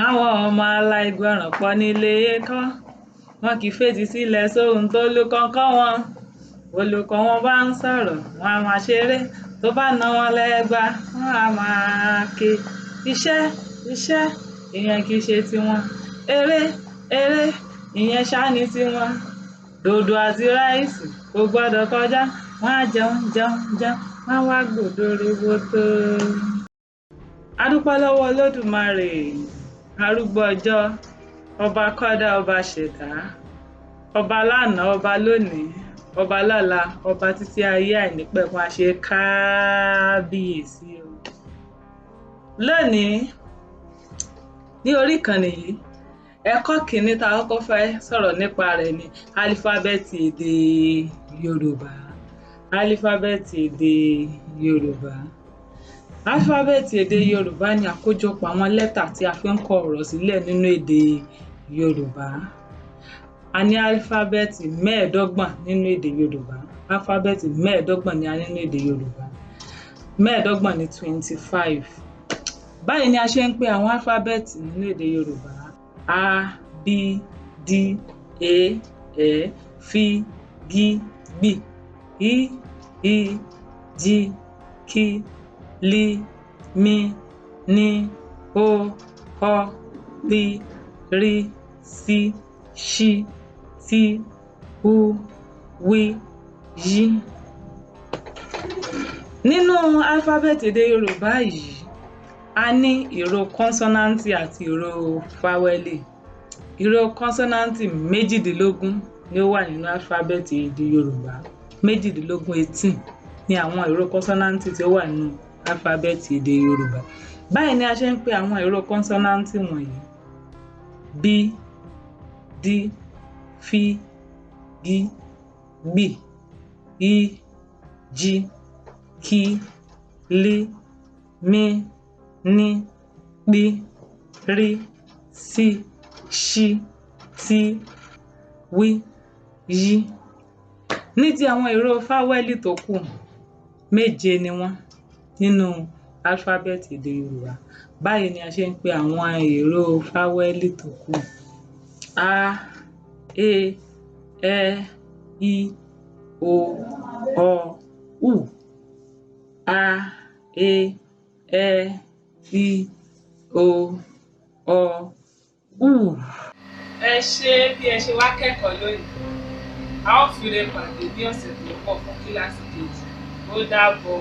Àwọn ọmọ aláìgbọràn pọ̀ nílé ẹ̀kọ́, wọn kì í fetí sílẹ̀ sóhun tólùkọ́ ń kọ́ wọn. Olùkọ́ wọn bá ń sọ̀rọ̀, wọn á máa ṣeré, tó bá na wọn lẹ́gba, wọn á máa ké. Iṣẹ́, iṣẹ́, ìyẹn kì í ṣe tiwọn. Eré, eré, ìyẹn ṣáá ní tiwọn. Dòdò àti ráìsì kò gbọ́dọ̀ kọjá, wọ́n á jẹun, jẹun, jẹun, wọ́n á wá gbòdo roboto. A dúpẹ́ lọ́wọ́ Olódùmarè, arúgbó ọjọ́, ọba kọ́dá, ọba ṣẹ̀dá, ọba lánàá, ọba lónìí, ọba lọ́la, ọba títí ayé àìnípẹ̀kun. A ṣe kábíyèsí o. Lónìí, ní orí ìkànnì yìí, ẹ̀kọ́ kìíní tá a kọ́kọ́ fẹ́ sọ̀rọ̀ nípa rẹ̀ ni álífábẹ́ẹ̀tì èdè Yorùbá. Álífábẹ́ẹ̀tì èdè Yorùbá. Álífábẹ́ẹ̀tì èdè Yorùbá ni àkójọpọ̀ àwọn lẹ́tà tí a fi ń kọ ọ̀rọ̀ sílẹ̀ nínú èdè Yorùbá. A ní álífábẹ́ẹ̀tì 25 nínú èdè Yorùbá. Álífábẹ́ẹ̀tì 25 ni a ní nínú èdè Yorùbá. 25 ní 25. Báyìí ni a ṣe ń pe àwọn álífábẹ́ẹ̀tì nínú èdè Yorùbá: A, B, D, E, F, G, B, I, I, J, K, L, M, N, O, Ọ, P, R, S, Ṣ, T, U, W, Y. Nínú álífábẹ́ẹ̀tì èdè Yorùbá yìí, a ní ìró kọ́nsọ́náǹtì àti ìró fáwẹ́lì. Ìró kọ́nsọ́náǹtì 18 ni ó wà nínú álífábẹ́ẹ̀tì èdè Yorùbá. 18, 18 ni àwọn ìró kọ́nsọ́náǹtì tí ó wà nínú álífábẹ́ẹ̀tì èdè Yorùbá. Báyìí ni a ṣe ń pe àwọn ìró kọ́nsọ́náǹtì wọ̀nyí: B, D, F, G, B, I, J, K, L, M, N, P, R, S, Ṣ, T, W, Y. Ní ti àwọn ìró fáwẹ́lì tó kù, 7 ni wọ́n nínú álífábẹ́ẹ̀tì èdè Yorùbá. Báyìí ni a ṣe ń pe àwọn ìró fáwẹ́lì tó kù: A, E, Ẹ, I, O, Ọ, U. A, E, Ẹ, I, O, Ọ, U. Ẹ ṣé bí ẹ ṣe wá kẹ́kọ̀ọ́ lónìí. A ó fire pàdé ní ọ̀sẹ̀ tó ń bọ̀ fún kíláàsì kejì. Ó dàbọ̀.